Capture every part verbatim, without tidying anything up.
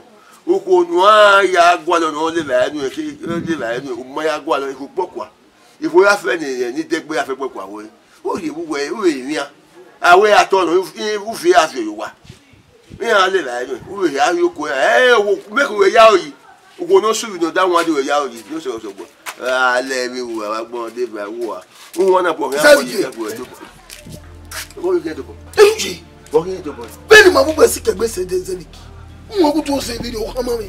nọ. Okhuo ne uan ya gualọ ne ọ levba ẹre nuẹn, ke ọ levba ẹre nuẹn, u ma ya gualọ, ikhuo kpọkua. Ikhuo ya fẹ ne, ne idẹgbe ya fẹ kpọkua wẹẹ, u rhie vbe uwẹ, u vbe rinmwian. A wẹ a tọ nọ, u fi a viọ ye owa. Iran levba ẹre nuẹn, u vbe hia rhie oko ra? Ẹ, wo, make uwẹ ya ro yi. Okhuo ne ọ suvbi ne ọ da wan de uwẹ ya ro yi, ne ọ sẹ ọsẹ gbọ. A lẹ vbe ru, a vbe agbọn de vbe ru a. Uwan na bọ khian, Zẹviki. Bọ ghi ghe dobọ. Eruye. Bọ ghi ghe dobọ. Vbene ima vbe ugbẹn sikẹ egbe sẹ de Zẹviki. Uwan gu tuo ze vbene u khama mwẹ.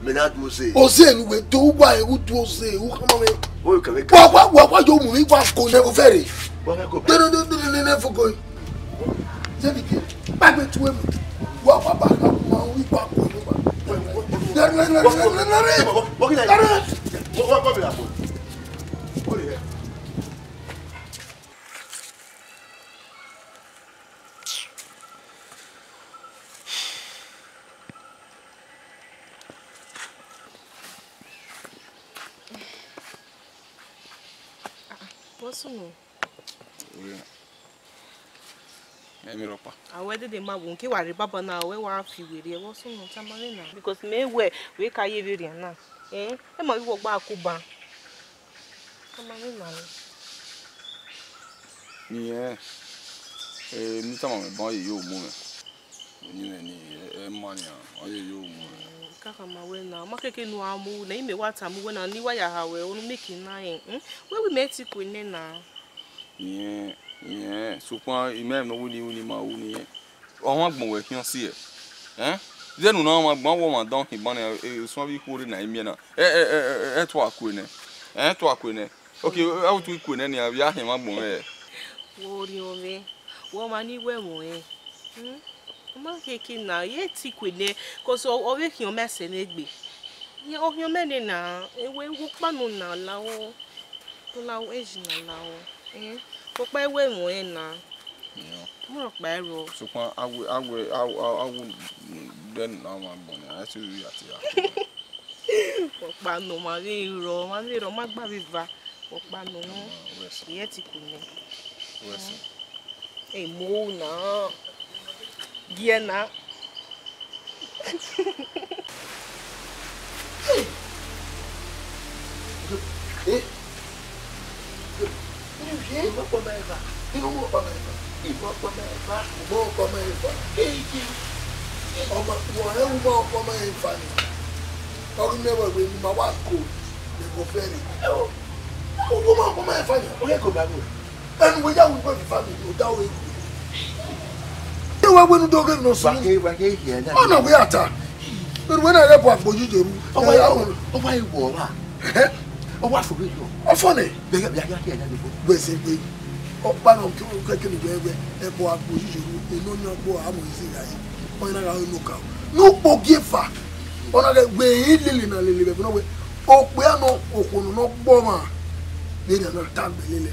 Mẹ na tuo ze. Oze ne uwẹ do, uwa ru tuo ze, u khama mwẹ. Bọ ghi kẹ vbe ka. Wa, wa, wa, wa yo mu mi, wa go nẹ ovẹre. Bọ ghi go. Ne, ne, ne, ne, ne, ne, fo go. Zẹviki, kpaegbe tuẹ mu. Wa, wa, ba, ha, ma, u, wa, go, wa. Bọ ghi na. Bọ ghi na. Bọ ghi na. Vbọ sunu? Emwi rhọkpa. A wẹ dede ma wo, ke wa rre baba na, wẹ wa fi werriẹ, vbọ sunu, tama mwẹ na. Because mẹ wẹ, wẹ ka ye vberrian na. Eh, ẹ ma ghi wẹ ọgba ku ban. Tama mwẹ na. Iyẹn, eh, ne I tama mwẹ ban, ọ ye yo mu mwẹ. Uyinmwẹ ni, ẹ, ẹ ma nian, ọ ye yo mu mwẹ. Kakama wẹ na, ọ ma keke ne u a mu na, imẹ wa tama uwẹ na, ne I wa ya ha wẹ, unu make na rẹn, hmm? Wẹ wẹ imẹ ti kue nẹ na. Iyẹn, iyẹn, sokpan imẹ ne ọ wu ni, wu ni ma wu ni, ọmwa agbọn wẹ khian si ẹ. Ẹn? Zẹ ne u na ọmwa agbọn, wẹ ọmwa dọn hin ban nẹ, e, suẹn vbe ikhuo rre na i miẹn na. Ẹ, ẹ, ẹ, ẹ, ẹ tua kue nẹ. Ẹ tua kue nẹ. Ok, ẹ u tu kue nẹ nia, vbe a hin ọmwa agbọn mwẹ. Wo rhiọn mwẹ, wẹ ọmwa ni wẹ ẹmwẹ ọnrẹn. Hmm? Ọ ma keke na, I re ti kue nẹ, 'cause ọ, ọ vbe khian mẹ sẹ nẹ egbe. Ọ khian mẹ nẹ na, ewe, wo kpa nọ na, lahọ. Tolawẹ, e ji na lahọ. Eh, okpa i wẹ ẹmwẹ ọnrẹn na. Mu rhọkpa i rrọọ. Sokpan a wẹ, a wẹ, a, a, a wẹ dẹ ne a ma gbọn nia, a i sẹ ya te ya. Okpa nọ, ma vbe rrọọ, ma vbe rrọọ, ma gba vbe eva. Okpa nọ, wẹ sẹ. I re ti kue nẹ. Wẹ sẹ. Emu na. Giẹ na. Eh? Ẹ ma kpọ ma eva. Inu ọkpa ma efa. Inu ọkpa ma efa. Inu ọkpa ma efa. Eyi. Ọma, wọ rẹ uma ọkpa ma efa ni. Ọ ghi mẹ wẹ wẹ ne ima wa ko ẹghẹ ọfẹre. Ẹo, uma ọkpa ma efa ni. Ọ ghe ko ba ro. Ẹnu wẹ ya wẹ wẹ family, ọ da wẹ. Ẹ wa wẹ nu do ghe nọ sunu. Wa ke, wa ke hiẹ na. Ọ na wẹ ata. Erhuẹ na rẹ bu agbo yi yeru. Ọ wa, ọ wa wọ wa. Ẹhẹ. Ọ wa fo vbe yọ. Ọ fọ nẹ. Bẹ ya, ya, ya, ya, ya, ya. Wẹ sẹ gbe. Ọkpa nọ ke, ke, ke ni wẹ, wẹ, ẹbọ agbo yi yeru, enọ ni agbo a mu isi gha yi. Ọ na gha no ka. Nu kpo gie fa. Ọ na ghe wẹ i lele na lele vbe nọ wẹ. Okpia nọ, okhuo nọ gbọ ma. Vbe na na ta gbe lele.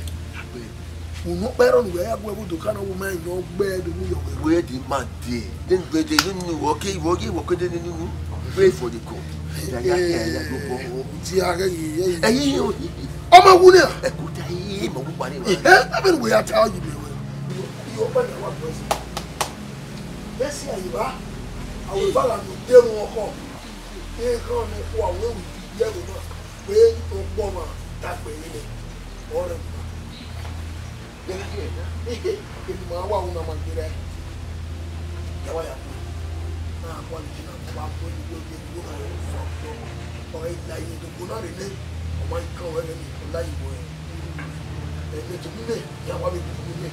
Unu kpẹrọ ne uwẹ ya gu ẹvbo do ka na wo ma emwi ne ọ gbe ẹdẹ ne u yọ wẹ. Wẹ di ma de, de gbe de ni nu wọ ke wọ ye wọ ke de ni nu. Pray for the God. Ya ya ya ya do bọ. Ti a ghe ye ye. Ẹyin o. Ọmọ wu ni a. Ẹ ko ta yi ma wu pa ni wa. Ẹ ẹ bẹ ni wẹ ya ta yi mi wẹ. Iyo pẹ ni wa gbẹ si. Bẹ si ayi ba. Awo ba la no de wọn kọ. Ẹ kọ ni ko awo wi bi ye ro na. Pé ó gbọ́ máa dàgbẹ́ nílẹ̀, ọ̀rẹ́ mi máa. Yàrá yẹn náà, èmi máa wà òun náà máa gbéra ẹ̀. Yàrá yà kú. Náà kó àlejò náà kó bá kó ẹni yóò dé ìlú náà yóò fún ọ̀dọ́. Ọ̀rẹ́ ìlà yìí tó gbóná rè lé, ọmọ ìkan ọ̀rẹ́ rẹ̀ nìkan láyé wọ̀ ẹ̀. Ẹ̀mí tó nílé, yàrá mi kò nílé.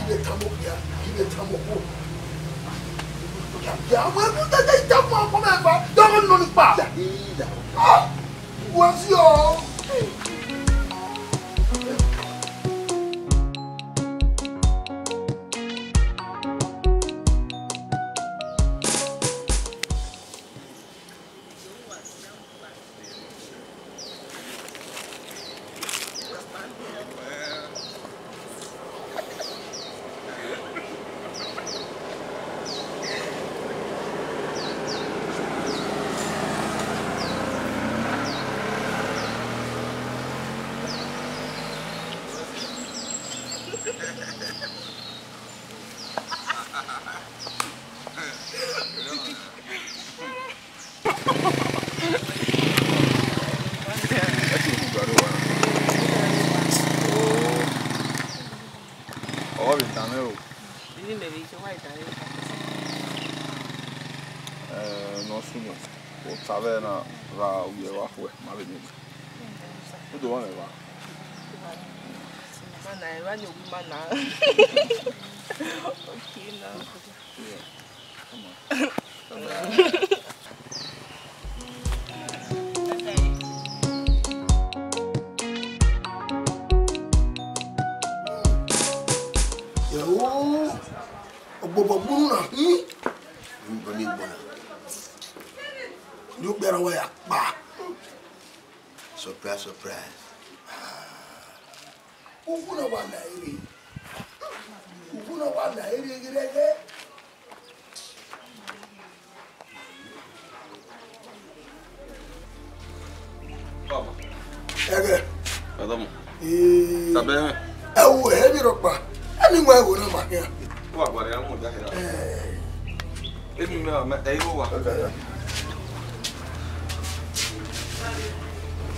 Ilé támọ̀ kìá, ilé támọ̀ kò. Yàrá àwọn ẹgbẹ́ tẹ́tẹ́ ìjà fún ọkọ mẹ́fà, yọ̀rọ̀ nínú nípa. Ah! What's your Ọ vbe tama o. Ẹ, ne ọ sunu, ota vbe na ra uye vbe akhuẹ, ma vbe miẹn. U do vba mwẹ evba? Mana, evba ni owu mana. Okay now. Yeah. Come on. Come on. Yo, ogbobọ gbunu na hin. Ngbọ ni gbọ na. Ni ukpẹ ra wa ya kpa. Surprise, surprise. Uwu na wa na ere. Uwu na wa na ere gẹrẹgẹ. Baba. Ẹghẹ. Adamu. Ee. Sabe. Ẹ wo, ẹ mi rọkpa. Ẹ mi wa ẹvbo na ma khian. Wa gba rẹ, a mu da khian. Ẹ. Emi mẹ, mẹ, ẹ, igho wa.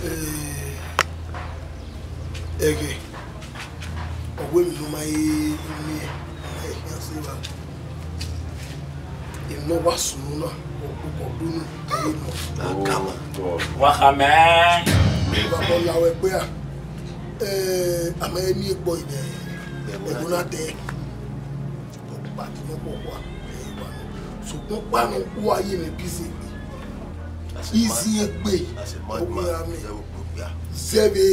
Ee, ẹghẹ, ọ wẹ emwi ne ọ ma he miẹn, ọ ma he khian sẹ evba. Emwi ne ọ wa sunu na, ọ kpokọ gbunu, ẹ i nọ. Wa khama. Wa khama. Wa bọ la wẹ gbe a. Ee, a ma he miẹn egbe ivẹ, ẹvbo na dẹ. Ọkpa ti nọ kpọkpa, ẹ i wa nọ. Sokpan ọkpa nọ, u wa ye mwẹ bizi egbe. Izi egbe, ọ wẹ ra mẹ. Zẹvbe,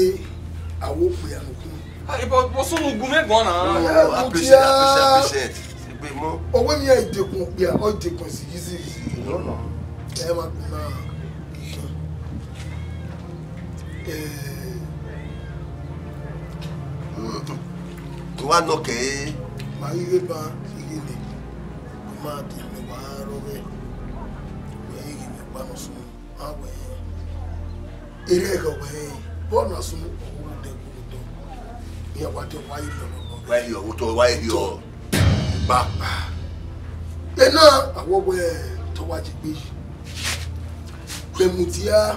a wo kpia nokhuo. Ah, but, but sunu gu mwẹ guan na. Oh, appreciate, appreciate, appreciate. Egbe mọ. Ọ wẹ mẹ ya dekun kpia, ọ dekun esi izi izi. No, no. Ẹ ma kun na. Eh. Mm. Wa nọ kẹ. Ma ghi ghe ba, ghi ghe nẹ. Ma dia mẹ wa rọ vbe. Wẹ ghi mẹ kpa nọ sunu. A wẹ. Erha ẹghẹ wẹ, bọ na sunu, ọ wu dẹ gu otọ. Iran wa te wa yi lọ lọ lọ. Wa yi otọ, wa yi ọ. Ba. Ena, a wẹ wẹ, tọ wa je gbe yi. Vbe mudia,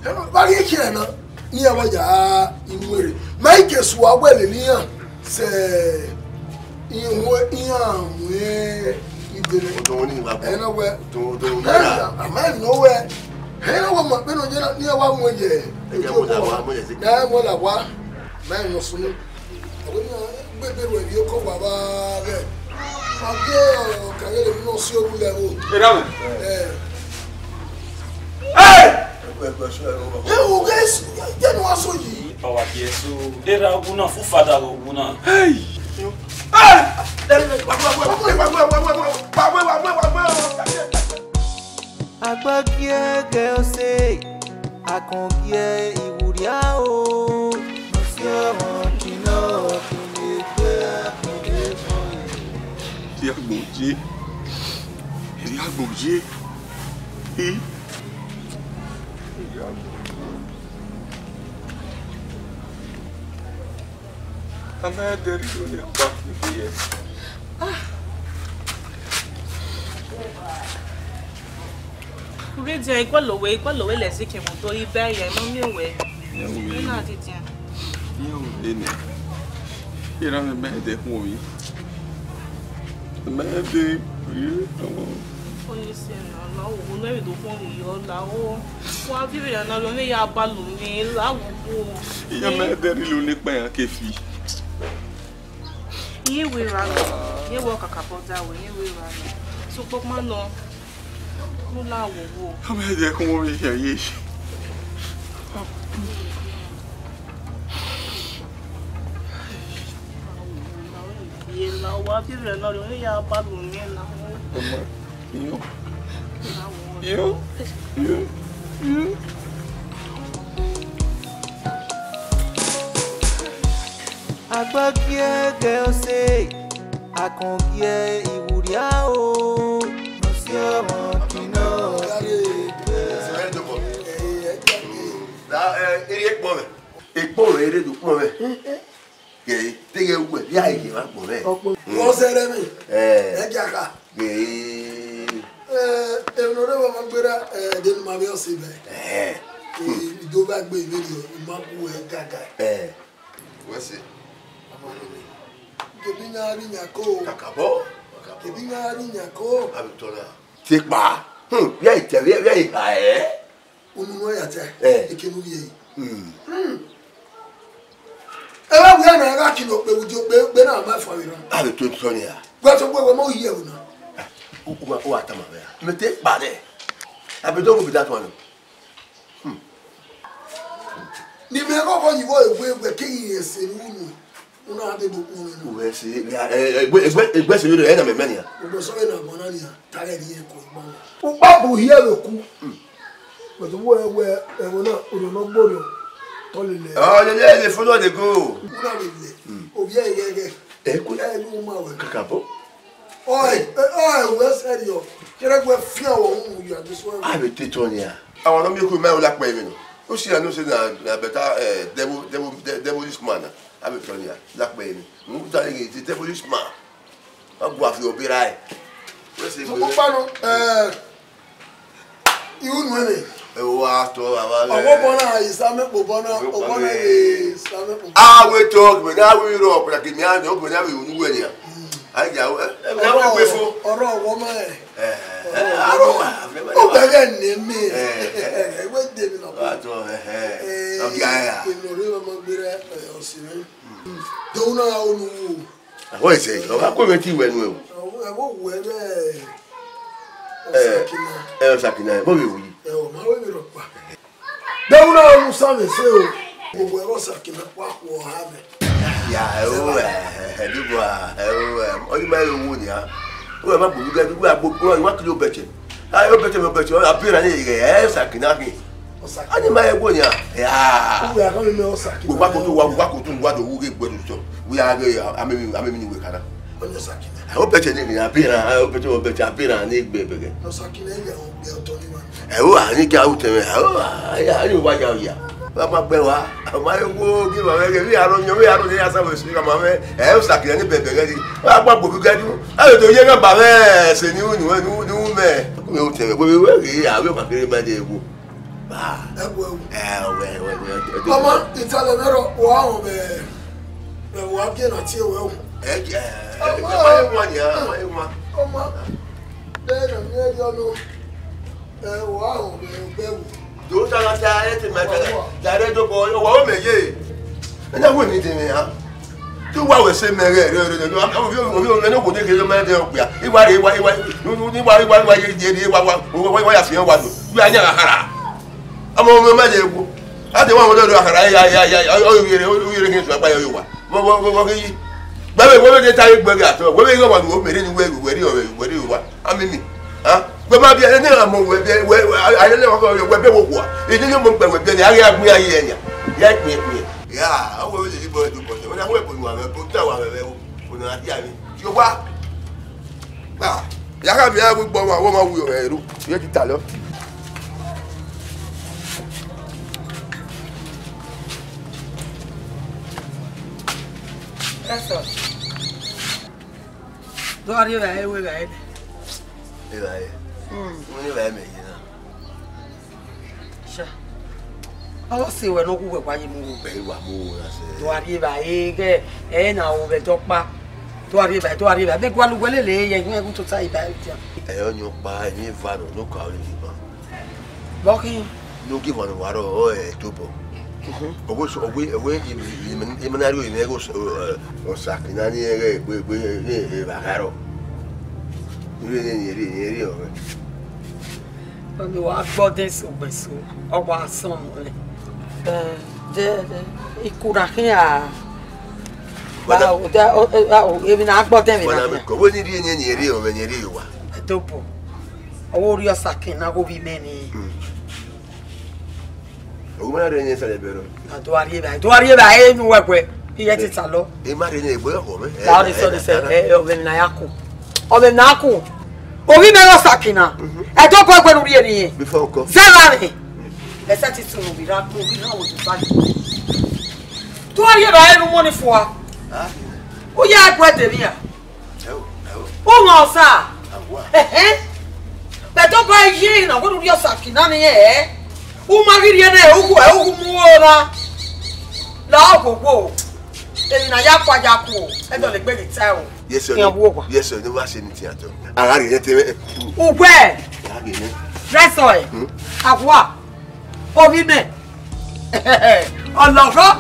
ẹ ma, vbe a ghi khian na, ne iran wa ya inu ere. Ma i ke sua wẹ lele iran, sẹ, Iran mu, iran mu idere. Odon ni wa gbọ. Ẹ na wẹ. Odon, odon. Ẹ na, a ma nọ wẹ. Ẹ na wẹ ma pe nọ je na, ni ẹ wa mu ye. Ẹ jẹ mo da wa mu ye si. Ẹ mo da wa. Ma nọ sunu. Àwọn ènìyàn gbẹgbẹ rẹ yóò kọ wà bá rẹ. Ma gbé ọ̀rọ̀ kàwé lè nọ sí orí lẹ o. Ẹ dá mi. Ẹ. Ẹ. Ẹ wo gẹ jẹnu aso yìí. Ọwa biẹ so. Era ogun na fu fada ogun na. Hey! Agbagiẹgẹ ọse, akọngiẹ iwurria o, nọ si ọmọ kinọ kinegbe akọngiẹ. Erriagbọn ye, erriagbọn ye, i. A ma dẹ rhie ne ọkpa fifie. Urhe dia igualọ wẹ, igualọ wẹ lẹzẹ kẹ mu do ibe ya, I ma miẹn wẹ. Iran wẹ. Ina didi. Iran wẹ. Iran wẹ mẹ dẹ khuọnmwi. Mẹ dẹ rhie ọmọ. Onye isi na, la wo, ne vbe do khuọnmwi yọ, la wo. Wa viọ vbe na, ne ya ba lu mẹ, la wo. Iran mẹ dẹ rhie lu ne ikpa iran ke fi. Iye wẹ ra nọ, iye wẹ kakabọ da wẹ, iye wẹ ra nọ. Sokpan ma nọ, u la wo wo. Ọmọ ẹdẹ kún wọn yẹ ye. Ye la wa bi rẹ nọ rẹ, ya ba lu mẹ na. Ọmọ, iyo. Iyo. Iyo. Iyo. Agbagiẹgẹ ọse, akọngiẹ iwurria o, nọ si ọmọ kinọ. Da, eh, erriọ ekpọ mwẹ. Ekpọ mwẹ, erriọ do kpọ mwẹ. Ghe, te ghẹ wẹ, ya ye ma gbọn mwẹ. Wọ sẹ rẹ mi. Eh. Ẹ gia kha. Ghe. Eh, emwi ne ọ rre vbe ọmọ gberra, eh, de ne ima vbe ọse mẹ. Eh. Eh, ido vbe gbe vberriọ, ima bu ẹre gaga. Eh. Wẹ sẹ. Kevbe iran gha rri yan ko. Kakabọ. Kevbe iran gha rri yan ko. Abitọ na. Te kpa. Hmm, vbe a i tẹ, vbe, vbe a i kha ẹre. Unu ne ọ ya ta, eh, ekene u rhie yi. Hmm. Hmm. Ẹ vbe wẹ na gha kilo okpe, vbe okpe, okpe na ma fa vbe rran. A vbe to tọ nia. Wẹ to gbe wẹ ma uhi ẹvbo na. U, u, u wa tama vbe a. Mẹ te kpa nẹ. A be do mu bi da tuan nọ. Hmm. Ne imẹ ghọghọ yi vbọ egbe, egbe ke yi ese ne unu. Unu a de do kpọnmwẹ nọ. Wẹ se, eh, eh, egbe, egbe, egbe se vbe do, ẹ na mẹ mẹ nia. Ogbosọmwẹ na gbọn na nia, ta ghẹ rhie ẹko igba na. Ukpa bu hiẹ vbe oku. Hmm. But wẹ, wẹ, ẹvbo na, orhiọn ne ọ gbe orhiọn, tọ lele. Ọ lele, lele fo nọ de go. Unu a lele. Hmm. Ovbi ẹre ghẹghẹ. Ẹ ku. Ẹ lu ma wẹ. Kakabọ. Ọe, ọe, wẹ sẹrriọ. Kẹrẹ wẹ fian wọ unu ya de so. A vbe te tọ nia. Àwọn ọmọ mi kò máa ń lápẹ̀ mi nù. Ó sì àánú sí na, na better, eh, devil, devil, de-, devilish man na. A vbe tọ nia, lápẹ̀ mi. Mo ń ta ní the devilish man. Wọ́n bu àfi òbí ra ẹ̀. Wọ́n sì Mo kó panu, eh, iwu nu ẹnẹ. Ẹ wo wa tọ àwa rẹ. Ọwọ́ bọ́ náà, ìsámẹ́pọ̀ bọ́ náà, ọwọ́ náà, ìsámẹ́pọ̀ bọ́ náà. A wẹ tọ, ọgbẹ̀ni a wẹ rọ, ọ̀pọ̀lọpọ̀ kìmí àná, ọgbẹ̀ni a wẹ ìwúnú wẹ̀ nìyà. Ayi, awo, ẹ, ẹ, ẹ, wẹ fo. Ọ̀rọ̀ ọwọ́ mọ́ ẹ. Ẹ, ẹ, aro wa, ẹ, ẹ, Ó bẹ̀rẹ̀ ní mi. Ẹ, ẹ. Ẹ, wẹ́ dé mi lọ. Wa tọ, ẹ, ẹ. Ẹ, Ọgí aya. Èmi ò rí ọmọ gbé rẹ, ẹ, ọ̀sìn mi. Dòun náà ó nu wò. Àwọn ẹsẹ̀ yìí, ọba kò mẹ́tì ìwẹ̀ nu ẹ o. Ẹ, wọ́n wù ẹ bẹ́ẹ̀. Ẹ, Ọ̀sàkìnà. Ẹ, Ọ̀sàkìnà, ẹ, bọ́ mi wù yìí. Ẹ, ọ̀ máa wé mi rọ̀ pa. Dẹ́wúrà ọ̀run sámẹ̀sẹ̀ o. Gbogbo ẹ̀rọ Ọ̀sàkìnà pa kú ọ̀há mẹ́. Ya, ẹ o, ẹ, ẹ, ẹ, dúpọ̀, ẹ o, ẹ, ọdún máa ń wo ni a. Ó yẹ má gbòdú gẹ́gẹ́ bí wọ́n á gbó, wọ́n á kiri ó bẹ̀tẹ̀. A yóò bẹ̀tẹ̀, yóò bẹ̀tẹ̀, a bí ra ní ìrẹ̀, ẹ, Ọ̀sàkìnà kì. Ọ̀sàkìnà. A ní máa yẹ gbó ni a. Ya. Ó yà kọ́ mi mẹ́ Ọ̀sàkìnà. Gbogbo akótó wa, gbogbo akótó wa, tó wúge gbẹdùn sọ. Wíyá, a mí, a mí, a mí ni wé kára. Ọjọ́ Ọ̀sàkìnà. Ẹ, ó bẹ̀tẹ̀ ní ìrìn, a bí ra, ẹ, ó bẹ̀tẹ̀, ó bẹ̀tẹ̀, a bí ra ní ìgbẹ́ bẹ̀gẹ̀. Ọ̀sàkìnà yẹ àwọn ọgbẹ́ ọ̀tọ̀ ní wa. Ẹ ó, a ní kí a ó tẹ̀wé, ẹ ó, a yà, a ní wá yà ó yà. Bá má gbẹ wá, ọmọ ayé wo kí màmá ẹgẹ, bí àrùn yan, bí àrùn ní yàtọ̀ wẹ̀ sí màmá mẹ́, ẹ ó sàkìlẹ̀ ní bẹ̀bẹ̀ rẹ ni. Wọ́n á gbọ́ gbòógì gẹ́dú, a lè tó yé náà bà mẹ́, ẹ̀sẹ̀ ní wù, ní wù, ní wù mẹ́. Kúmi ó tẹ̀wé, wọ́n wí wẹ́rì, àwọn yóò máa kéré máa dé ewu. Bá. Ẹ wo, ẹ wo. Ẹ wẹ, wẹ, wẹ, ẹ, ẹ, Ọmọ, ìtàlẹ̀ mẹ́rọ, wà á hàn bẹ́ẹ̀. Ẹ wa biẹ na tie wẹ o. Ẹ, ẹ, ẹ, ẹ, ma ye wan nia, ma ye wan. Ọma, bẹghe ne ọ miẹn rriọ nọ, ẹ, wa ho vbe egbe ẹvbo. Do ta na ta, ẹ te ma ta, ta rẹ do bọ, wa o mẹ ye. Ẹ na wẹ mi de mẹ ha. Te uwa wẹ sẹ mẹ rẹ, rẹ, rẹ, rẹ, rẹ, ovbi, ovbi, ovbi, ne wo de kherhe ma de okpia. Iwa rre, iwa, iwa, iwa, iwa, iwa, ye, ye, ye, iwa, iwa, iwa, iwa, ya fian wa do. Iwa nya gha khara. Ọmọ, ọmọ, ma ye wo. A de wa wo do khara, ya, ya, ya, ya, o, o, yere, o, yere khin sua pa yo wa. Vọ, vọ, vọ, vọ, ke yi. Gbe vbe, wẹ vbe de ta ye gbe gha tọ. Wẹ vbe ghe wa do, mẹ rre ni wẹ, wẹ rre, wẹ rre wa. Amimi. Ha? Wẹ ma biẹ, ne a mọ wẹ biẹ, wẹ, wẹ, a, a, lele wa, wẹ, wẹ biẹ wo kua. Eni ni mo gbe wẹ biẹ ni, a ghi a gbin a ye ẹyan. Ya gbin, gbin. Ya, a wẹ vbe lele bọ, do bọ, wẹ na wẹ bọ, wẹ, bọ, ta wa, wẹ, wẹ, o, o na dia mi. Yo wa. Ah, ya kha viẹ ẹvbo igbo ọmwa, ọmwa wu ẹ ru, ye te ta lọ. Pastor, do a rhie evbare, wẹ evbare nẹ. Evbare? Mm. Wẹ evbare mẹ ye na. Sha. Ọ sẹ wẹ ne ọ gu wẹ wa ye mu ro. Ẹ wa mu ro na sẹ. Do a rhie evbare, ghẹ, ẹ na ro vbe ẹdẹ ọkpa. Do a rhie evbare, do a rhie evbare. Vbe gualọ uwẹ lele ye, ighẹ gu tota iba dia. Ẹ ọyọn ọkpa, emwi eva nọ, ne ọ ka ọre ghi ban. Vbọ khin? Ne ogie emwa ne uwa rrọọ, ọ ẹ tobọ. Owe so, owe, owe, imẹ na rhie orinmwẹ ghe Osa, ẹ, Osakin na ni rẹn ghẹ egbe, egbe, ne evba gha rrọọ. Rhie ne, rhie, rhie, rhie ọmwẹ. Ọni wa gbe ọdẹn so gbẹn so, ọ wa sọn nẹ. Ẹ, de, de, ikura khian. Wada. Ba, o, de, o, o, a, o, emwi na gbe ọdẹn vbe na khian. Wẹ ni rhie ne, ne rhie ọmwẹ, ne rhie owa. Ẹdobọ. Ọ wo rhie Osakin na gho vbe imẹ ni. Mm. Ogu ma rre ne sẹlẹ bẹrẹ. A do a rhie evbare, do a rhie evbare, e nu wẹ guẹ. Iye te ta lọ. E ma rre ne egbe ọghọ mẹ. La ọ ni sọ ni sẹ, ẹ, ẹ, ọvbẹ na ya ku. Ọvbẹ na ku. Ovbi mẹ rre Osakin na. Mhm. Ẹdobọ egbe ne u rhie ne irẹn. Before ọkọ. Zẹ gha rre. Ẹsẹ ti sunu vbe ra, vbe ra wo ti fa. Do a rhie evbare, e nu mọ ni fua. Ah. U ya gu ẹdẹ vbe iran. Ẹ o, ẹ o. U ma Osa. Awa. Ẹhẹn. Ẹdobọ ye na, wẹ ne u rhie Osakin na ni ẹ. U ma ghi rhie nẹ, u gu, ẹ, u gu mu ro na. La oghogho. Emwi na ya kua ya ku o. Ẹ dọlegbe ghi ta o. Yes, sir. Iran wo wa. Yes, sir. Ne wa se ni tian tọ. A gha rhie nẹ te. Uwẹ. A gha rhie nẹ. Rẹsọ ẹ. Hmm? Awa. Ovbi mẹ. Ọlọrọ.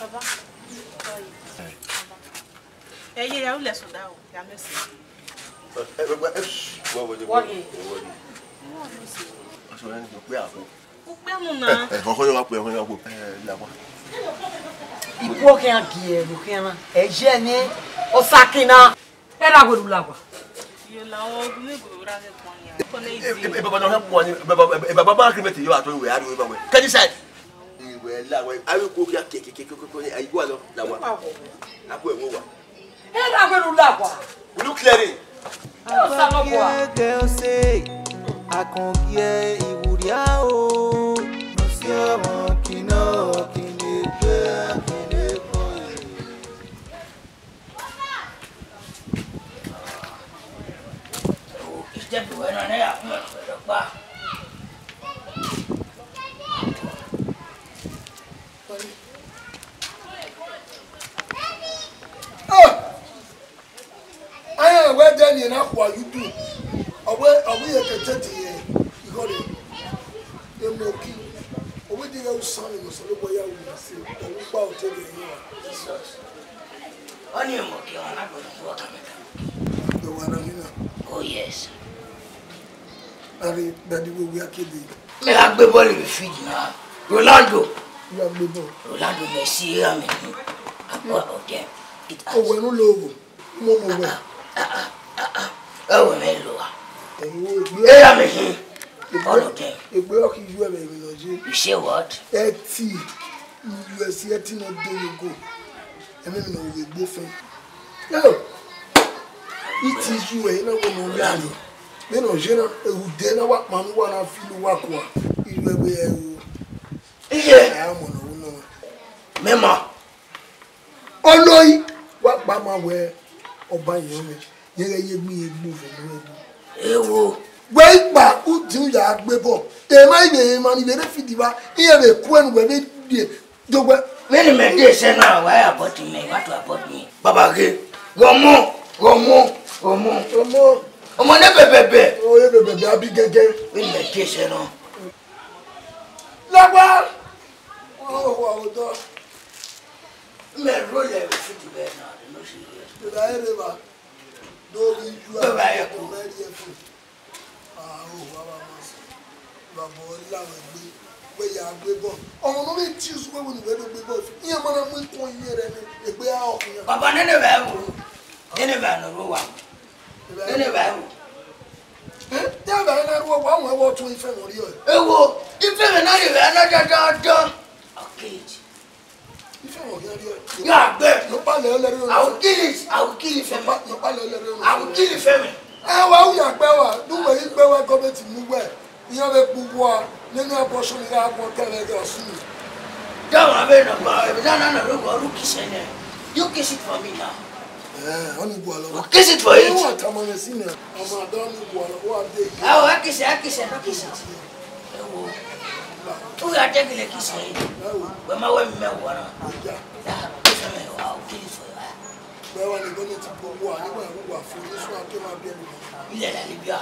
Baba. Ẹ ye ya, u lẹ sẹ odaro, ya mẹ sẹ. Ẹ, ẹ, ẹ, ẹ, wọ, wọ, wọ, wọ, wọ, wọ. Ọsọ rẹ ni, ukpe a kpo. Ukpe mu na. Ẹ, ẹ, ọkọ yọ wa kpe, ọkọ yọ wa kpe. Ẹ, la wa. Ikhuo khian gie ẹre khian na. Ẹ yẹ ne Osakin na. Ẹ ra wẹẹ u la wa. Yo la, ọ gu ne gu ra ghe kpọn yan. Kọ ne ẹ, ẹ, ẹ, baba na hẹ kpọn ni, baba, ẹ, ẹ, baba ba kiri mẹ te yo ato wẹ, a ri wẹ ba wẹ. Kẹ ni sẹ. Iwẹ la wẹ, a ri ko kia ke, ke, ke, ke, ke, ke, ayi wa lọ, la wa. A ko ẹ wo wa. Ẹ ra wẹẹ u la wa. Will you clear it? Ẹ o sa lọ wa. Akọngiẹ, girl say, akọngiẹ iwuria o. No si ọmọ kinọ, kinde pe, kinde kọ. Ìjẹ́bù ẹran náírà fún ẹ̀fọ́ lọ́pàá. Ah! Ayan wẹ dẹ ni na khua yu du. Ọwẹ, ọwẹ ye kẹtẹ ti ye igho re. Emo ki. Ọwẹ di ghe usan ni mo sọ lọ ya wu na se. Ọwẹ gba otẹ de yin wa. Jesus. Ọni emo ki ọmọ na gbọdọ fún ọkàn mi kan. Ẹ wà náà nínú. Oh yes. Ari dadi wo wi akede. Mi gha gbe ball vbe field na. Ronaldo. Wi gha gbe ball. Ronaldo, Messi, era mi. All of them. It has. Owẹ nu lo wo. Mo mo wẹ. Ẹ wẹ mẹ lo wa. Ẹ̀yin wo egbe. Era mi hin. All of them. Egbe ọkì ju ẹ̀mẹ̀ mi lọ jẹ. You say what? Ẹtì. U S ẹtì náà dé yogo. Ẹ̀mẹ̀ mi náà wò egbe fẹ́. Yo. It is you, ẹ náà wọ nọ ya ni. Mẹ nọ jẹ na, ehude na wa kpanu wa na fi lu wa kua. Iru ẹvbo ẹre o. Iye. Ẹ a mọ nọ wo nọ. Mẹ ma. Oloi, wa kpa ma wẹ ọba yẹn mẹ. Yẹn ghẹ ye egbe, yẹn egbe ovẹn ne ọ ru ẹbu. Ewo. Wẹ ikpa, u di u ya gbe bọ. Emwa ivbe emwa ni vbe rre field evba, iran vbe ku ẹre ne uwẹ vbe die. Do wẹ. Vbene imẹ die sẹ na, wa ya abort mẹ, wa to abort mẹ. Baba ghe, ghọmọ, ghọmọ, ghọmọ. Ọmọ. Ọmọ ne bẹbẹbẹ. O ye bẹbẹbẹ, a bi gẹgẹ. Vbene imẹ die sẹ na. Lagba. Ọ wa odọ. Mẹ rro ye vbe field evba na, no si ye. Vbe da ere evba. Do ghi ju. Vbe da ye ku. Mẹ rhie ẹfun. Ah, oh, wa wa ma sẹ. Baba, ọ la wẹ gbe, wẹ ya gbe bọ. Ọmọ ne ọ vbe choose wẹ, wẹ ne uwẹ do gbe bọ. Iran ma na mu ikun iye rẹ ne egbe a ọ khian. Baba, nene vbe ẹvbo. Nene vbe ne ọ rre owa. Nene vbe ẹvbo. Eh, te vbe na rre owa, wẹ wọ tun ife mwẹ rriọ. Ewo, ife mwẹ na rre vbe na dandan. Okay. Ife mwẹ khian rriọ. Ya gbe. Nọkpa lẹ lẹ rriọ. I will kill it. I will kill it, Ifeanyi. Nọkpa, nọkpa lẹ lẹ rriọ. I will kill it, Ifeanyi. Ẹ wa, u ya gbe wa, du wẹ ghi gbe wa, gọọmenti mu wẹ. Iran vbe kpe uwa, nene abortion gha guan kẹmwẹ ghe Ọsun. Dọmọ vbe nọ gba, ebe da na nọ ru kiss nẹ. You kiss it for me now. Eh, ọni gualọ. You kiss it for it. Wa tama mwẹ si nẹ. Ọmọ adọ ni gualọ, wa de. Ah, I kiss it, I kiss it, I kiss it. Ewo. U ya de gele kiss it. Ewo. Wẹ ma wẹ mẹ wọ na. Ija. Yeah, kiss me, I will kill it for you. Wẹ wa ni gọọmenti gbe uwa, ni wẹ wa fo, ni sua ke ma biẹ ni. Ilẹ la Libya.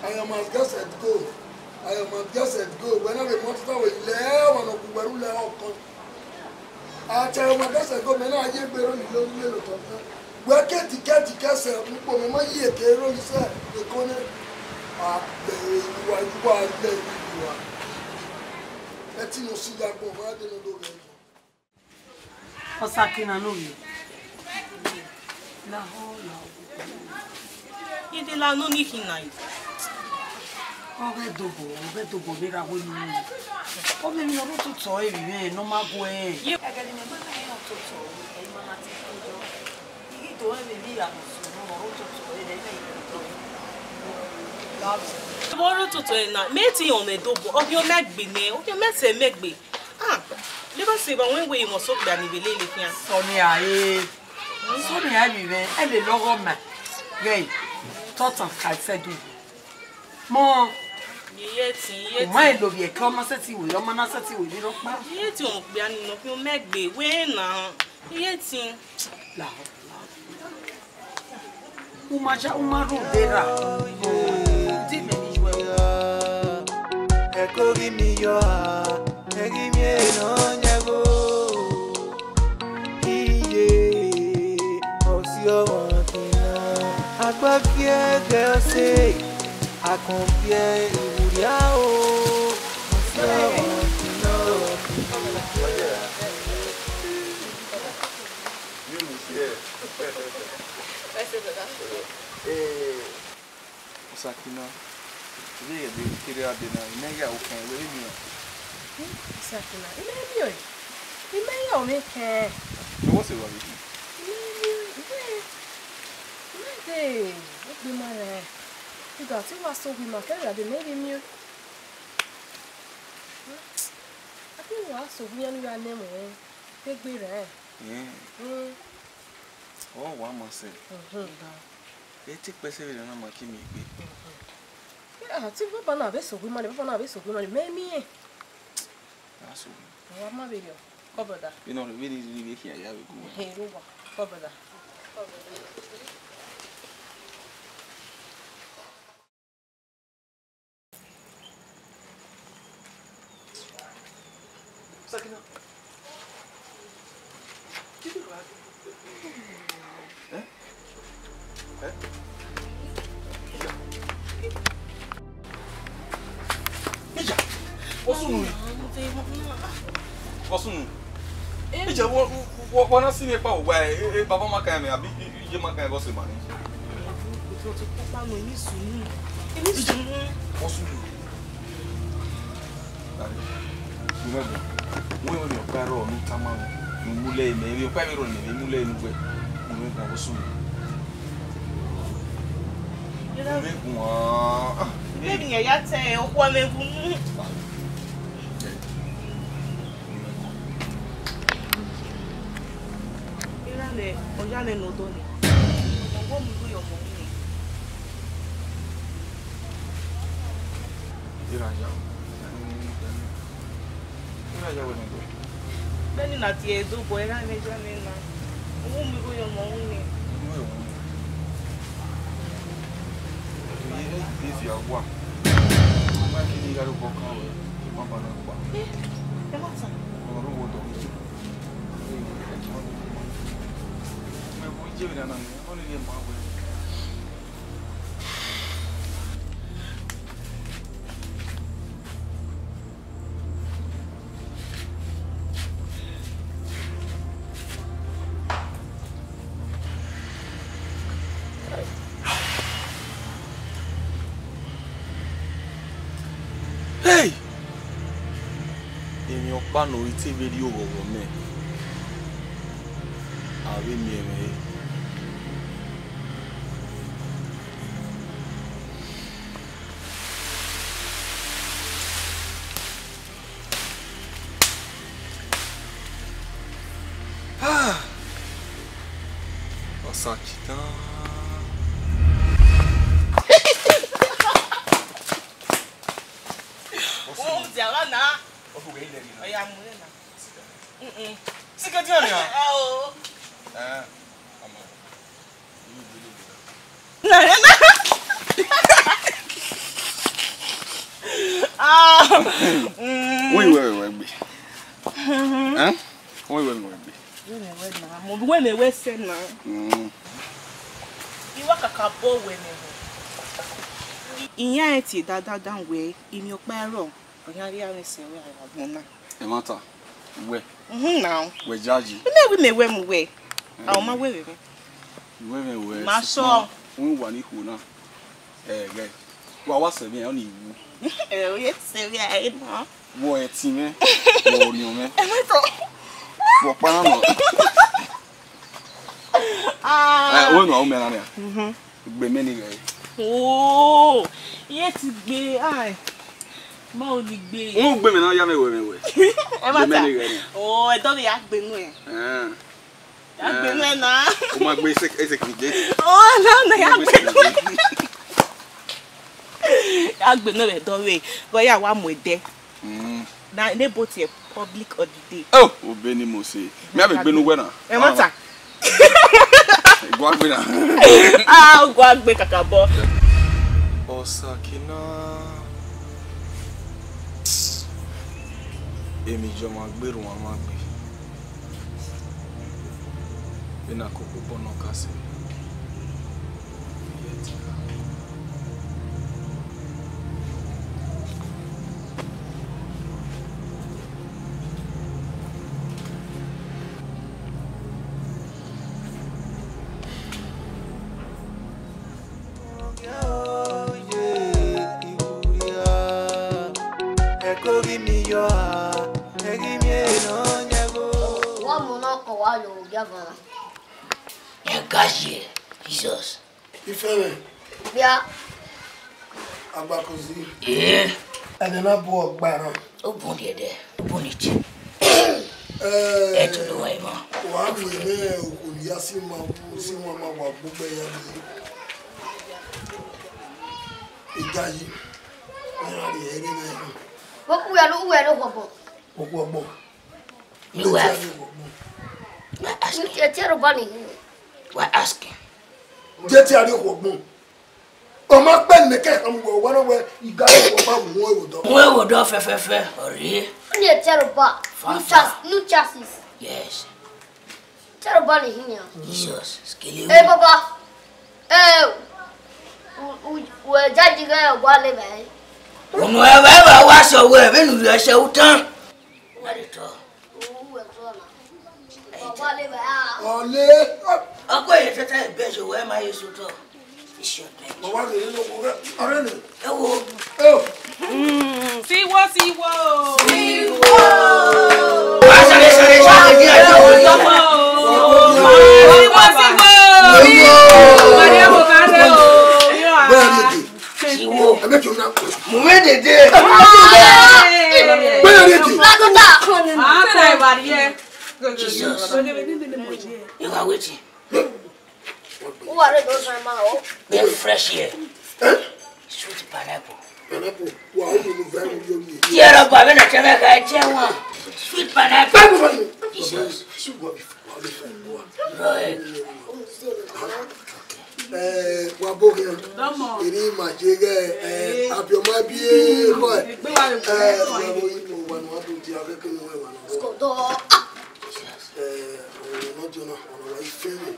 I am as get set go. I am as get set go. Wẹ na vbe mọ tota wẹ lẹ ọmwa ne ọ gu wẹ ru lẹ ọkọn. A cha I am as get set go, mẹ na ye egbe ro ni lo ni lo tọ. Wẹ ke dikẹ dikẹ sẹ ukpo mẹ ma ye ke ro ni sẹ eko nẹ. A bẹre uwa, uwa bẹre uwa. Ẹ ti nọ si ya gbọn, ma de no do ghẹ. Ọsakina ne ovbi. Lahọ, lahọ. I de la nọ ni khin na. Ọ ghẹ dobọ, ọ ghẹ dobọ vbe ra wẹ unu. Ọ vbe emwi ne ọ rre ototọ ẹre vbe mwẹ ne ọ ma guẹ. Ye ẹghẹ ne imẹ gbe mwẹ rẹn ototọ, ẹ i ma na te khin yọ. I ghi do rẹn vbe emwi hia ne ọ sunu ne ọ rre ototọ ẹre, ẹ i ma i do. Vbe ọ rre ototọ ẹre na, mẹ te rẹn ọmwa dobọ, ọ khian mẹ gbe nẹ, ọ khian mẹ sẹ mẹ gbe. Ah, Rivers Evans wẹ wẹ emwa sokpia ni vbe lele khian. Sonia, eh. Sonia, ẹ vbe mwẹ, ẹ lele ọghọ ma. Ghẹ, tọtan ka sẹ du. Mọ. Iye ẹtin, iye ẹtin. U ma lele ovbi ẹkẹ, ọ ma sẹtin wẹ, ọ ma na sẹtin wẹ vbe rọkpa. Iye ẹtin okpia ni nọ khian mẹ gbe, wẹ na. Iye ẹtin. Lahọ. U ma ja, u ma rhunmwuda erha. Di mẹ ni ju ẹre. Ẹ ko ghi mi yọ a, ẹ ghi miẹn ne ọ yan ẹvbo. Iye, ọ si ọmwa kin na. Akpa gie ẹdẹ ọse, akọn gie iwurria o. Ọ si ọmwa kin na. Vbene u si ẹe? Eh, Ọsakina, I vbe ghẹ dee kere a dee na, I ma ya ru kẹn, wẹ vbe miẹn? Hmm, Ọsakina, I ma miẹn ọẹn. I ma ya ru mwẹ kẹn. Wẹ wọ sẹ evba vbe khin? I ma miẹn, I ma, I ma dee, egbe ma rẹn. Rhunmwuda te I wa sẹ owu ima, kẹrẹ a dee mẹ vbe miẹn. Hmm, a te wa sẹ owu iran ne u ya nẹ ẹmwẹ, te egbe rẹn. Hmm. Hmm. Ọ wa ma sẹ. Mhm. E te kpẹẹ sẹ vberriọ na ma ke miẹn egbe. Ah, te baba na vbe sẹ owu ima ni, baba na vbe sẹ owu ima ni, mẹ miẹn. A sẹ owu. Wa ma vberriọ, call brother. Vbene ọ rre, vbene I rhirhi vbe khian ya vbe gu. Ehe, ro wa, call brother. Call brother. Sakina. Kí ló wá dé? Ẹ́? Ẹ́? Ìyá. Ìyá. Wọ́n sùn nù. Wọ́n sùn nù. Ìyá, wọ́n, wọ́n, wọ́n náà sí mi pa ògbà ẹ̀, ẹ, ẹ, bàbá má ka ẹ̀ mẹ́, àbí iye má ka ẹ̀ bọ́ sí màá ní. Ìtọ́ ti pápá nù, èmi sùn nù. Èmi sùn nù. Wọ́n sùn nù. Dade, mo fẹ́ bọ̀. Wọ́n yóò ní ọ̀pá ẹ̀rọ mi ta máa nù. Mo mú lẹ́yìn mẹ́, ọ̀pá ẹ̀rọ mi, mo mú lẹ́yìn gbẹ. Mo fẹ́ bọ̀, wọ́n sùn nù. Mo fẹ́ gùn án. Bẹ́ẹ̀ ni ẹ̀yà tẹ ẹ̀, ọkọ ẹ̀ mẹ́gun mú. Iran ne, ọya ne no do ni. Vbọ mu igho ye ọmọ mwẹ? Ira ya. Ira ya wẹ ne gbe. Beni na tie do bọ era ne ja ne na. Vbọ mu igho ye ọmọ mwẹ? Igho ye ọmọ mwẹ. Iye, iye fi awa. Ma kini gha ru bọ kan wẹ. Ima ba na gba. Eh, ẹ ma ta. Ọmọ ru wo do. Mẹ bu iye vbe na na. Ọni rhie ma wẹ. Hey! Emwi ọkpa ne ọ i te vbe rrie oghọghọ mẹ, a vbe miẹn mwẹ re. Ah! Osakidan. Ofu. Ofu ghe ilẹ ni na. Oya mu na. Mm-mm. Sikẹ dian nia. Ao. Eh, ama. Ah, mm. Wẹ wẹ wẹ gbe. Eh? Wẹ wẹ wẹ gbe. Wẹ mẹ wẹ na, mo wẹ mẹ wẹ sẹ na. Mm. Iwa kakabọ wẹ mẹ wẹ. Iyan ẹ tie dandan wẹ, imi ọkpa ẹrọ, ọ yan rhie avbe sẹ wẹ agbọn na. Ẹ ma ta, wẹ. Mhm, now. Wẹ jaji. Mẹ wẹ mẹ wẹ mu wẹ. A ọ ma wẹ vbe. Wẹ vbe wẹ. Ma sọ. Wẹ wa ni khuo na. Ẹ, ghẹ. Wa wa sẹ vbe, ọ ni wu. Ẹ, o ye sẹ vbe, ẹ na. Wọ ẹtin mwẹ, wọ orhiọn mwẹ. Ẹ ma tọ. Wọ kpa na nọ. Ah. Ẹ, o nọ, o mẹ na nia. Mhm. Gbe mẹ ni ghẹ. Oh, iye ti gbe, ai. Ma o ni gbe. U gbe mẹ na ya mẹ wẹ mẹ wẹ. Ẹ ma ta. Gbe mẹ ni ghẹ nia. Oh, ẹ dọ vbe ya gbe nu ẹ. Ẹ. Ya gbe nu ẹ na. O ma gbe ese, ese kiri je. Oh, na na ya gbe nu. Ya gbe nu ẹ dọ vbe. Gọ ya wa mu ẹdẹ. Mm. Na ne both ye public holiday. Oh, obeni mo se. Mi a be gbenu wẹ na. Ẹ ma ta. Gua gbe na. Ah, gua gbe kakabọ. Osakina. Emi jọ ma gberun a ma gbe. Vbene a koko obọ nọ ka sẹ. Wa mu na kọ wa yo ogia van. Ẹ ga ye, Jesus. Ifẹmwẹ. Bia. Agbakozi. Ee. Ẹdẹ na bu ọgba na. Obun rhiẹdẹ, obun ni tie. Eh, ẹ tolo wa ima. Wa mu ẹmwẹ okhuo ya si ma, si ma ma wa gbogbo ya ni. Idayi. Ẹ ra rhie ẹre na. Wo ku ya lu, wo ya lu ọgbọ. Okhuo ọgbọ. You have. Wa asking. Etiẹrẹ ọba ni. Wa asking. Je ti a rhie okhuo ọgbọn. Ọ ma kpẹ ne kẹkan mu wẹ, wẹ ne wẹ, I ga rhie okhuo ọgba mu ẹvbo dọ. Mu ẹvbo dọ fẹfẹfẹ, ọ rhie. Ni etiẹrẹ ọba. Fa, new fa. Chas-, new chassis. Yes. Etiẹrẹ ọba ni hin ya. Jesus, skele. Eh, baba. Eh, u, u, u, jaji ghe wa le bẹ. Ọmọ ẹ bá, ẹ bá wá sọ wẹ, vbene u rẹ sẹ utan. Ọle. Ọkọ ye tẹtẹ ebe yo wẹ ma ye sotọ. Iṣẹ ọdẹ. Mo wá lè lọ wọ ọrẹ ni. Ẹ wo. Ẹ o. Mm, siwo, siwo. Siwo. Wa sáré, sáré, sáré, díẹ̀, díẹ̀, díẹ̀. Siwo, siwo. Siwo. Where are you? Siwo. Ẹ bẹ jọ na. Mo mẹ dede. Bẹ́ẹ̀ ni ti. Ah, try body, yeah. Jesus. You are waiting. Uwa rre do zan ma o. Very fresh here. Eh? Sweet pineapple. Pineapple. Wa o mo very yo ni. Tierra ba vena chama ka chewa. Sweet pineapple. Pineapple. Jesus. Sweet wa bi, wa bi fa wa. Right. Eh, wa bo ya. Eri ma je ge, eh, abi ọma bi e ko. Eh, wa bo yi mo wa no adu ti ake ke mo wa no. Skodo. Eh, ọ̀rọ̀ náà jọ náà, ọ̀rọ̀ wa ife mi.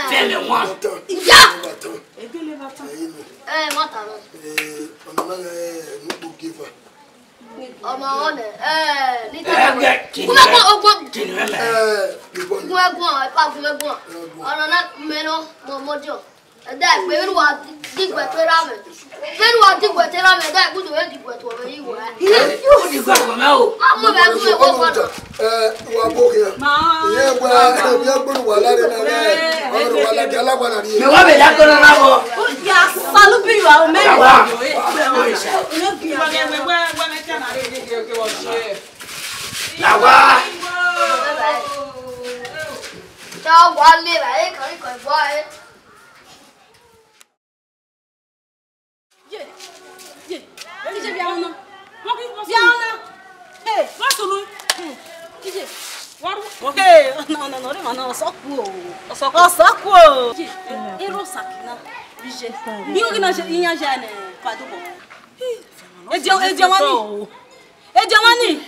Fẹmi wan. Ọ̀tàn. Ìyá. Ọ̀tàn. Egele bàtà. Ẹyin nù. Eh, wọ́n tà lọ. Eh, ọ̀nà náà, eh, nukpo geva. Ọmọ wọn nẹ, eh, ní tẹ́lẹ̀. Ẹgbẹ́ kìnìún. Kúmẹ́ kọ́ ogbó. Kìnìún mẹ́. Eh, ìbọn ni. Gún ẹgún ọ̀, ẹ pa gún ẹgún ọ̀. Ẹgún. Ọ̀nà náà mẹ́rin mọ́ mọ́ jọ. Ẹ̀dá ìpè, wẹ́n wà dìgbò ẹ̀tọ́ ra mẹ́. Wẹ́n wà dìgbò ẹ̀tọ́ ra mẹ́, ẹ̀dá ìgbùdọ̀ wẹ́n dìgbò ẹ̀tọ́ rẹ yìí wọ̀ ẹ́. Yóò dìgbò ẹ̀tọ́ mẹ́ o. Ọmọ bẹ gún ẹgún ọ̀nà. Ẹ, wa bo khian. Ìyẹn gba, ẹ, bi ẹgbẹ́ wà láre náà rẹ. Ọ̀rọ̀ wà láre alágbára ni. Mẹ wá bẹ yá gbọ́dọ̀ náà bọ̀. Ó yà sálúbì wà ó mẹ́rin. Làwa. Làwa. Tá a wà lè rà é kàn kàn gbọ́ ẹ. Ye, ye, ije bia ọna. Bia ọna. Hey, wa sunu. Ije, wa ru. Hey, no, no, no, no, no, ọsọkpu o. Ọsọkpu. Ọsọkpu o. Ije, ero Sakina. Ije. Mi ogi na je, iyan je ne, padubo. Ediọ, ediọ wa ni. Ediọ wa ni.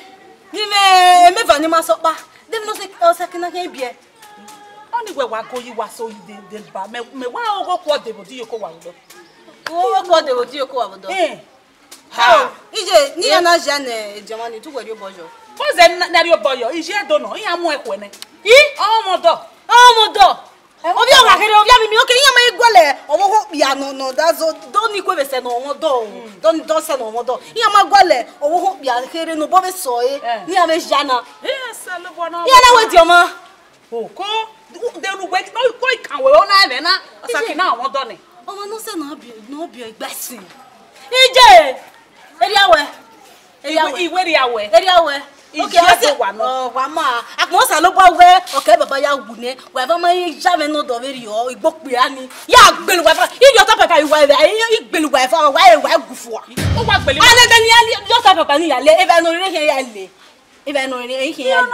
Ni me, me va ni ma sọkpa. Dem no se, Sakina ke bie. Ọni wẹ wa go yi wa so yi de, de ba. Mẹ, mẹ wa oghọ kuọ de vbe odiyoko wa vbe odọ. Oghọ kuọ de vbe odiyoko wa vbe odọ. Eh. Ha. Ije, ne iran na zia ne ediọn mwa ni, te uwẹ rhie obọ yọ. Kọzẹ na, na rhie obọ yọ, ije do nọ, iran mu ẹkhuẹ nẹ. I? Ọmọ dọ. Ọmọ dọ. Ovbi ọgha kherhe, ovbi avbe imi, okay, iran ma gualọ ọvbokhan okpia nọ, nọ, da zo, do ni kue vbe sẹ ne ọmọ dọ o. Do ni, do sẹ ne ọmọ dọ. Iran ma gualọ ọvbokhan okpia kherhe ne obọ vbe sẹ ọre, eh, ne iran vbe zia na. Yes, Osanobua na. Iran na wẹ ediọn mwa. Oko, de ru wẹ, no, ko ikan wẹ, ọ na ẹmwẹ na, Sakina ọmọ dọ nẹ. Ọmọ ne ọ sẹ ne ọ biẹ, ne ọ biẹ igba ẹsin. Ije, erriọ wẹ, erriọ wẹ. Iwe, iwe erriọ wẹ. Erriọ wẹ. Okay, ije ọ sẹ, do wa nọ. Ọ, wa ma. Akpọ Osanobua wẹ, okay, baba ya wu nẹ, wa eva ma ya mwẹ ne ọdọ vberriọ, igbo kpia ni. Ya gbele wa eva, iye ọta papa wa eva, igbele wa eva, wa eva gufua. Ọ wa gbele. Ane bẹ ne ya li, ọta papa ni ya le, eva ne ọ rre khian ya le. Eva nọ rẹn, ẹi khian ya lu.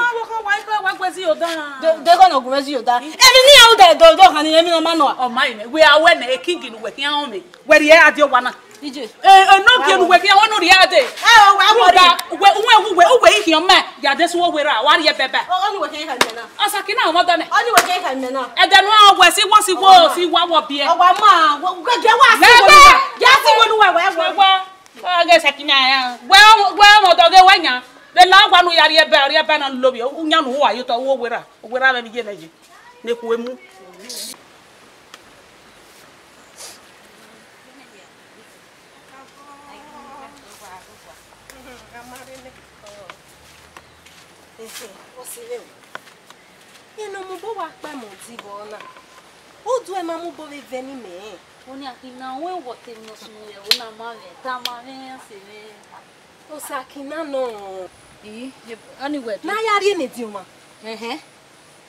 Wa gbe zi yo dan. De, de gọ nọ gu mwẹ zi yo dan. Emwi ne iran ru dẹ do, do khan ni, emwi ne ọ ma nọ a? Ọ ma rẹn, wẹ a wẹ nẹ, e king ne uwẹ khian họn mẹ. Wẹ rhie a die owa na. Ije. E, e, no gie ne uwẹ khian, wẹ no rhie a dee. Ẹ o, wẹ a wọrri. Uwẹ, uwẹ, uwẹ, uwẹ i khian mẹ, ya de su uwẹ ra, wa rhie bẹbẹ. Ọ, ọni wẹ khian kha mẹ na. Ọsakina ọmọ dọ nẹ. Ọni wẹ khian kha mẹ na. Ẹdẹ ne ọ wẹ si wọ, si wọ, si wa wọ biẹ. Ọ wa ma, wẹ, wẹ, gẹ wa si wọ. Gẹ si wọ nu wẹ, wẹ, wẹ. Wẹ. Ọghe Sakina ya. Wẹ, wẹ ọmọ dọ ghe wẹ yan. Vbe la wa nu ya rhie ẹbẹ, rhie ẹbẹ na lo vbiẹ, u yan nu wa yo tọ, u wẹ ra, u wẹ ra vbe mi ye nẹ ye. Ne ku emu. Ehe, o si vbe o. Eno mu bo wa kpa ẹmwẹ odi vbọ na. Udu ẹmwẹ mu bo vbe vẹ ne imẹ rẹn. Oni Akina, wẹ wọ te emwi ne ọ sunu ye ẹvbo na ma mwẹ, tama mwẹ iran sẹ mwẹ. Osakina nọ. Ii, ye, ọni wẹ de. Ne a ya rhie ne ediọn mwa. Ẹhẹn.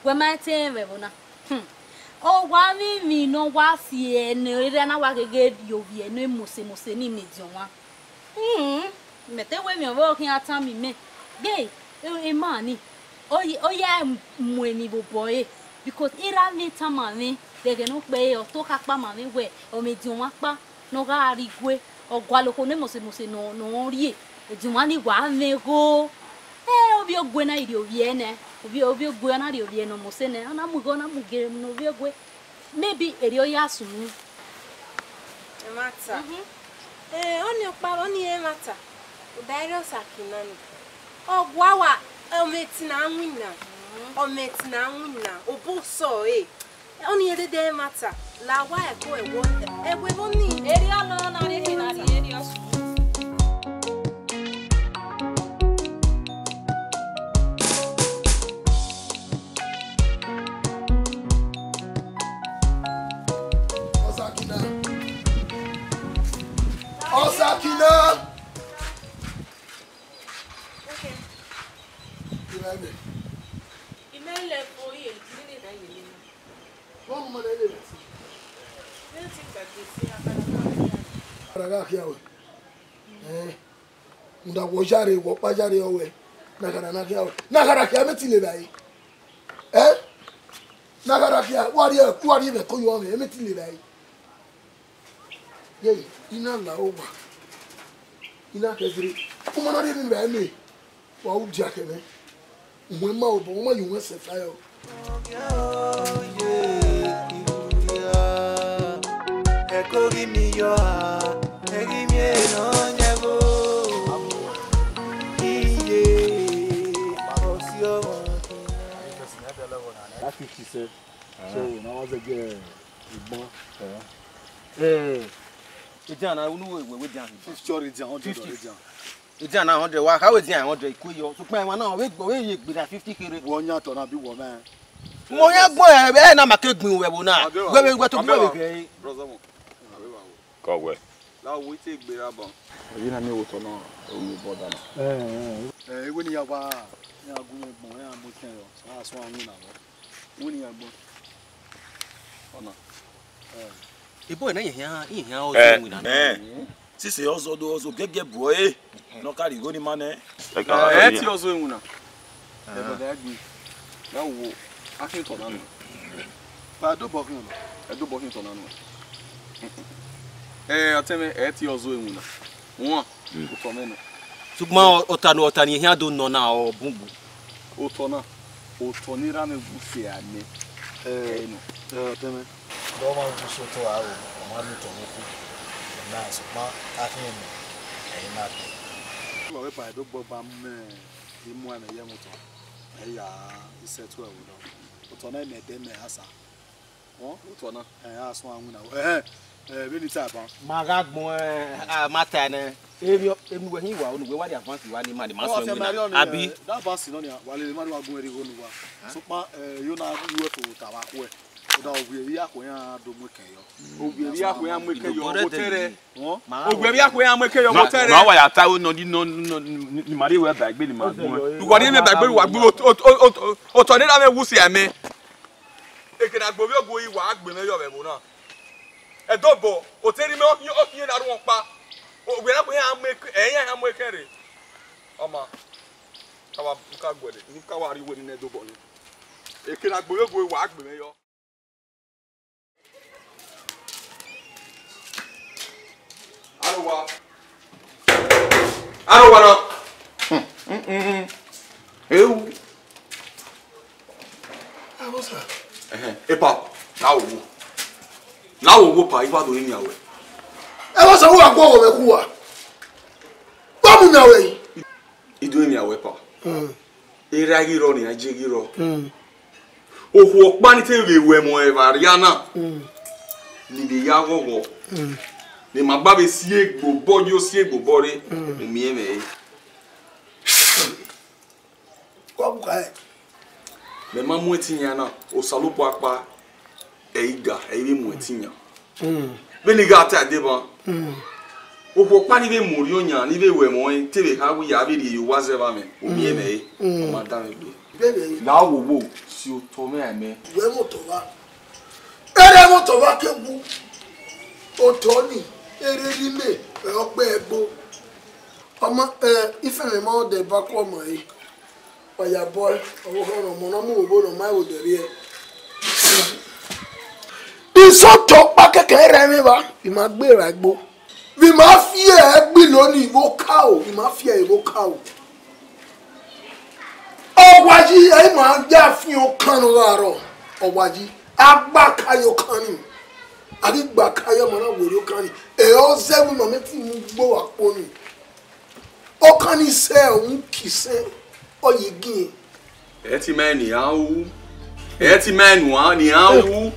Wẹ ma te rẹn vbe ẹvbo na. Hmm. Ọ wa mwẹ emwi ne ọ wa si ẹre ne erha na wa gheghe rhie ovbi ẹre ne mose mose ni ne ediọn mwa. Hmm, mẹ te wẹ emwi ọvbehe ọ khian tama imẹ. Ghe, e, emwa ni, ọ ya, ọ ya mu emwi vbe obọ ẹre, because erha mwẹ tama mwẹ vbe ẹghẹ ne ọ kpẹre, ọ to kha kpa ma mwẹ wẹ, ọ mwẹ ediọn mwa kpa, ne ọ gha rre igue, ọ gualọ okhuo ne mose mose ne ọ, ne ọ rrie, ediọn mwa ni wa mwẹ igho. Ẹ, ovbi ogue na i rrie ovbi ẹre nẹ, ovbi, ovbi ogue na rrie ovbi ẹre ne ọ mose nẹ, ọ na mu igho, ọ na mu igho ne ovbi ogue. Maybe erriọ ya sunu. Ẹmwata. Mhm. Eh, ọni ọkpa, ọni ẹmwata. Uda erriọ Sakina ni. Ọ gua wa, ọ mwẹ ẹtin na winna. Mhm. Ọ mwẹ ẹtin na winna. Obọ sẹ ọre. Ọni ẹdẹdẹ ẹmwata. La wa ẹko ẹvbo. Ẹvbo ẹvbo ni. Erriọ nọ na rhie ẹtin na rhie erriọ sunu. Ọsakina. Ọsakina. Okay. Imẹ lẹ fo ye, nene na ye nene. Wọ́n mú ọmọ lẹ́yìn rẹ̀ sí. Ara gha khian wẹ. Eh. Nda wọ yare, wọ kpa yare ọwẹ. Na khara na khian wẹ. Na khara khian, mẹ ti le vbe. Eh? Na khara khian, wa rhie, wa rhie vbe ko yo mwẹ, mẹ ti le vbe. Ye, I na la owa. I na khẹdere. U ma na rhie emwi vbe mẹ. Wa u dia kẹ mwẹ. Uwẹ ma obọ, u ma ye uwẹ sẹ fire. Ẹko ghi mi yọ a, ẹghi mi enọ yẹn vbo. Iye, ọsi ọmọ. That fifty sẹ. So, na wa zẹ gẹ igbọn. Eh, edian na, unu we, we, we edian. Fifty or edian, hundred or edian. Edian na hundred, wa kha wẹ edian hundred, ikue yọ. Sokpan emwa na, ọ vbe, ọ vbe ye egbe na fifty kere. Wọ yan otọ na bi wọ mẹ. Mo yan gbọn ẹ, ẹ na ma ke gbin wẹ vbo na. Wẹ, wẹ, wẹ to bu wẹ vbe. Brother mo. Kọ wẹ. La wo ite egbe ra ban. Eyi na mi wo otọ na, o mi bọ da na. Eh, eh. Eh, iwe ni ya wa, ya gu mi gbọn, ya mu itan yọ. Sa sọ awin na wọ. Iwe ni ya gbọn. Ọna. Eh. Ebo na ye hian, ye hian o. Eh, se win na. Eh. Sisi ọzọ do ọzọ gẹgẹ bu ẹ. Nọ ka rhie igho ni ma nẹ. Ẹ ti ọzọ ewun na. Ẹ bọdẹ gbe. Ya wo, a khin otọ na nọ. Pa do bọ khin otọ na. Ẹ do bọ khin otọ na nọ. Ẹ, ọtẹn mwẹ, ẹ ti ọzọ ewun na. Wan, otọ mwẹ nọ. Sokpan otọ ne, otọ ne ehian do nọ na, ọ bun bu. Otọ na, otọ ne erha mwẹ wu se a nẹ. Ẹ, ẹ nọ. Ẹ, ọtẹn mwẹ. Dọmwa wu so to aro, ọ ma miẹn otọ vbe okhu. Na sokpan a khian nọ, ẹ i na kẹ. Wa vbe ba do gbọgba mẹ, I mu ẹmwẹ ye ẹmwẹ otọ. Ẹ ya, I sẹ tu ẹvbo nọ. Otọ na mẹ ẹdẹ mẹ asa. Ọ, otọ na. Ẹ, a sọn awin na. Ẹ, ẹ, vbene I ta ban. Ma gha gbọn, ẹ, a ma ta nẹ. Emwi, emwi wẹ hin wa, unu wẹ wa di advance wa ni ma ni ma sọn awin na. Abi? Da advance nọ nia, wa lele ma do wa gun ẹre igho ne uwa. Sokpan, ẹ, yo na ru ẹfo ta vbe akhuẹ. Oda ovbi evbi akhuẹ iran do mu ekẹn yọ. Ovbi evbi akhuẹ iran mu ekẹn yọ, vbe otẹn rẹ. Ovbi evbi akhuẹ iran mu ekẹn yọ, vbe otẹn rẹ. Ma wa ya ta aro nọ ni, nọ, nọ, ni, ni ma rhie wẹ ba egbe ni ma gbọn. Uwa ni mẹ ba egbe, uwa gbe otọ, otọ, otọ, otọ ne erha mwẹ wu se a mẹ. Eke na gbe ovbi ogu yi wa gbe mwẹ yọ vbe ẹvbo na. Ẹdobọ, otẹn ne imẹ ọ khian, ọ khian na rhuọn ọkpa. Ovbi erha akhuẹ iran mu ekẹn, ẹ iran iran mu ekẹn rre. Ọ ma, ka wa, ka guẹ, ni ka wa rhie uwẹ ni nẹ ẹdobọ ni. Eke na gbe ovbi ogu yi wa gbe mwẹ yọ. Arowa. Arowa na. Hmm, hmm, hmm, hmm. Ewu. Ẹ wọ sir. Ẹhẹn, epa, la wo wo. La wo wo pa, I wa do rinmwian wẹ. Ẹ wọ sir, wa gbọ wẹ khu wa. Wa mu yan wẹ yi. I do rinmwian wẹ pa. Hmm. Erha ghi rrọọ ne iran je ghi rrọọ. Hmm. Okhuo ọkpa ni te vbe ru ẹmwẹ evba rria na, hmm, ni vbe ya ghọghọ, hmm, ne ima gba vbe si egbe obọ yo si egbe obọ rre, hmm, u miẹn mwẹ re. Wa gu kha ẹe. Mẹ ma mu ẹtin yan na, Osanobua ọkpa, ẹ i ga, ẹ i vbe mu ẹtin yan. Mm. Vbene I gha ta deba, mm, okhuo ọkpa ni vbe mu orhiọn yan, ni vbe ru ẹmwẹ ọnrẹn, te vbe kha wẹ ya vbe rhie ye owa zẹ vbe amwẹ, u miẹn mwẹ re, mm, ọ ma danmwẹ egbe. Bẹbẹ. La wo wo, si otọ mwẹ aimẹ. Wẹ motọ vba. Erha motọ vba ke wu. Otọ ni, erha ne imẹ, ẹ ọ gbe ẹgbo. Ọ ma, ẹ, ifẹnmwẹ ma dẹ ba ku ọmọ re. Wa ya bọe, ọvbokhan ne ọmọ ne ọ mu vbe obọ ne ọ ma vbe odẹ rrie. Isọtọ ọkpa kẹkẹ rẹ mwẹ evba, vbe ima gbe ra egbo. Vbe ima fi ẹre gbe ilo ni vbe okaro, vbe ima fi ẹre vbe okaro. Ọwayi, ẹ i ma ya fian okan ne ọ gha rrọọ, Ọwayi, a gba ka ye okan ni. A ghi gba ka ye ọmọ na werriẹ okan ni. Ẹ ọ zẹ vbe ima mẹ te mu gbe owa kpo ni. Okan ni sẹ, ọ mu ki sẹ, ọ ye gie. Ẹ ti ma ni a ru. Ẹ ti ma ni a ni a ru.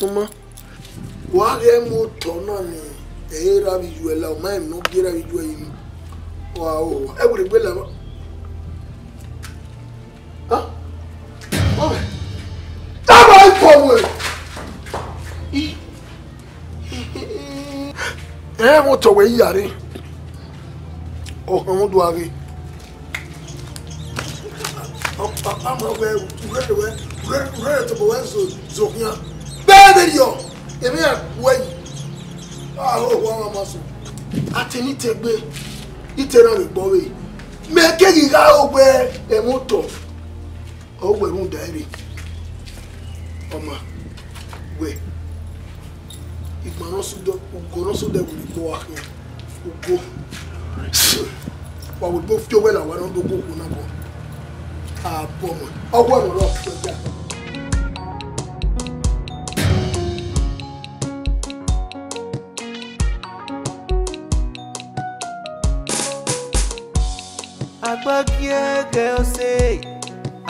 Ọmọ, wa ghẹ mu otọ na ni, ẹ i ra vbe iyuẹ la, ọ ma rẹn ne ọ gie ra vbe iyuẹ yi ni. Wa o, ẹ wẹ egbe la. Ha? Ọ bẹ, ta ba ikọ wẹ. I Ẹ vbe otọ wẹ iyare, ọ họn mudu a ghe. Ọ, ọ, ọ ma wẹ, urere wẹ, urere, urere tobọ wẹ zo, zo khian. Bẹẹbẹriọ, emwi iran wẹ yi. Ahoho ọmwa ma sẹ, a te ne I te gbe, I te na vbe gbe ọvbehe. Mẹ keghi gha ro wẹ ẹmwẹ otọ, ọ wẹ rhunmwuda ẹre. Ọ ma wẹ, igban ne ọ sẹ odẹ, ugo ne ọ sẹ odẹ vbe ugbo a khian. Ugo. Wa vbe gbe fi owẹ la wa ne ọ do gu okhuo na bọ. A bọ ọmọ. Ọ wẹ ọmọ rọ fi ẹja. Agbagiẹgẹ ọse,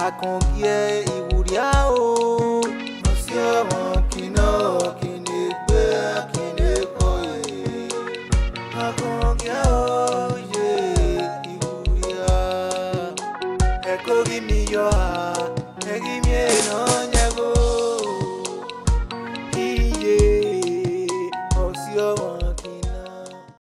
akọn gie iwurria o. Ọse ọmọ kinọ, kinegbe, kinekọe. Akọn